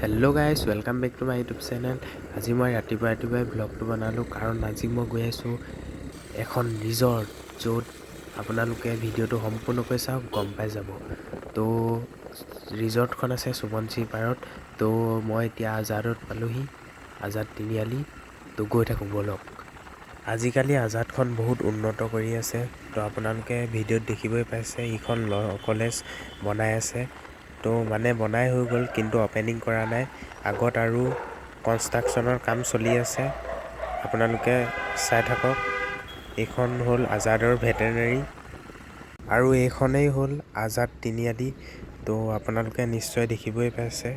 Hello guys, welcome back to my YouTube channel. আজি মই ৰাতিপুৱা ৰাতিপুৱাই ব্লগটো বনালোঁ, কাৰণ আজি মই গৈ আছোঁ এখন ৰিজৰ্ট, য'ত আপোনালোকে ভিডিঅ'টো সম্পূৰ্ণকৈ চাওক, গম পাই যাব। তো ৰিজৰ্টখন আছে সোৱণশিৰি পাৰত। তো মই এতিয়া আজাদত পালোহি, আজাদ তিনিআলি। তো গৈ থাকোঁ ব'লক। আজিকালি আজাদখন বহুত উন্নত কৰি আছে। তো আপোনালোকে ভিডিঅ'ত দেখিবই পাইছে, এইখন ল কলেজ বনাই আছে। তো মানে বনাই হৈ গ'ল, কিন্তু অ'পেনিং কৰা নাই। আগত আৰু কনষ্ট্ৰাকশ্যনৰ কাম চলি আছে, আপোনালোকে চাই থাকক। এইখন হ'ল আজাদৰ ভেটেনেৰী আৰু এইখনেই হ'ল আজাদ তিনিআলি। তো আপোনালোকে নিশ্চয় দেখিবই পাইছে।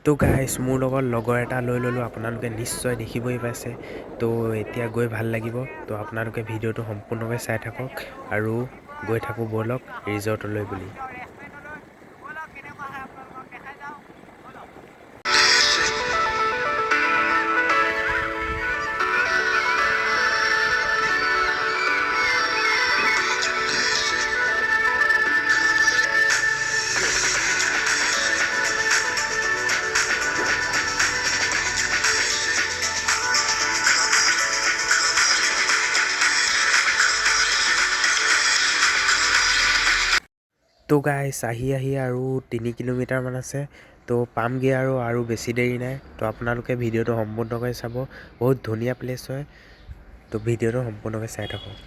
তো গাইছ, মোৰ লগত লগৰ এটা লৈ ল'লোঁ, আপোনালোকে নিশ্চয় দেখিবই পাইছে। তো এতিয়া গৈ ভাল লাগিব। তো আপোনালোকে ভিডিঅ'টো সম্পূৰ্ণকৈ চাই থাকক আৰু গৈ থাকোঁ ব'লক ৰিজৰ্টলৈ বুলি। ব'লক, কেনেকুৱা হয় আপোনালোকক দেখাই যাওঁ, ব'লক। তো গাইছ, আহি আহি আৰু 3 কিলোমিটাৰমান আছে, তো পামগৈ আৰু বেছি দেৰি নাই। তো আপোনালোকে ভিডিঅ'টো সম্পূৰ্ণকৈ চাব, বহুত ধুনীয়া প্লেচ হয়। তো ভিডিঅ'টো সম্পূৰ্ণকৈ চাই থাকক।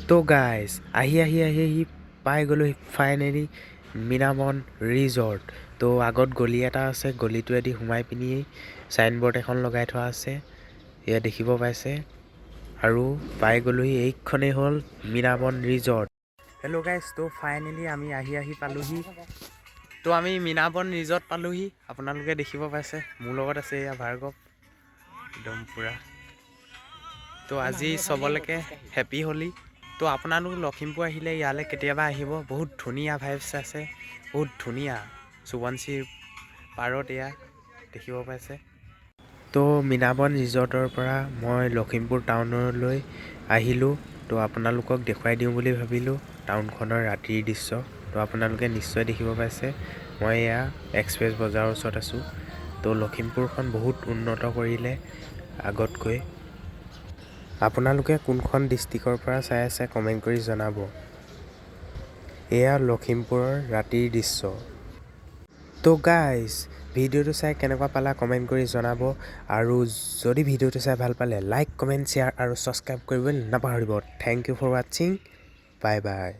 তো গাইজ, আহি আহি আহি আহি পাই গ'লোঁ ফাইনেলি মীনাবন ৰিজৰ্ট। তো আগত গলি এটা আছে, গলিটোৱেদি সোমাই পিনি চাইনবৰ্ড এখন লগাই থোৱা আছে, এয়া দেখিব পাইছে। আৰু পাই গ'লোহি, এইখনেই হ'ল মীনাবন ৰিজৰ্ট। হেল্ল' গাইজ, তো ফাইনেলি আমি আহি আহি পালোহি। তো আমি মীনাবন ৰিজৰ্ট পালোহি, আপোনালোকে দেখিব পাইছে। মোৰ লগত আছে এয়া ভাৰ্গৱ, একদম পূৰা। তো আজি চবলৈকে হেপী হোলী। তো আপোনালোক লখিমপুৰ আহিলে ইয়ালৈ কেতিয়াবা আহিব, বহুত ধুনীয়া ভাইবছ আছে, বহুত ধুনীয়া। সোৱণশিৰি পাৰত এয়া দেখিব পাইছে। তো মীনাবন ৰিজৰ্টৰ পৰা মই লখিমপুৰ টাউনলৈ আহিলোঁ। তো আপোনালোকক দেখুৱাই দিওঁ বুলি ভাবিলোঁ টাউনখনৰ ৰাতিৰ দৃশ্য। তো আপোনালোকে নিশ্চয় দেখিব পাইছে, মই এয়া এক্সপ্ৰেছ বজাৰৰ ওচৰত আছোঁ। তো লখিমপুৰখন বহুত উন্নত কৰিলে আগতকৈ। আপোনালোকে কোনখন ডিষ্ট্ৰিক্টৰ পৰা চাই আছে, কমেণ্ট কৰি জনাব। এয়া লখিমপুৰৰ ৰাতিৰ দৃশ্য। তো গাইজ, ভিডিঅ'টো চাই কেনেকুৱা পালা কমেণ্ট কৰি জনাব আৰু যদি ভিডিঅ'টো চাই ভাল পালে লাইক, কমেণ্ট, শ্বেয়াৰ আৰু ছাবস্ক্ৰাইব কৰিবলৈ নাপাহৰিব। Thank you for watching, bye bye.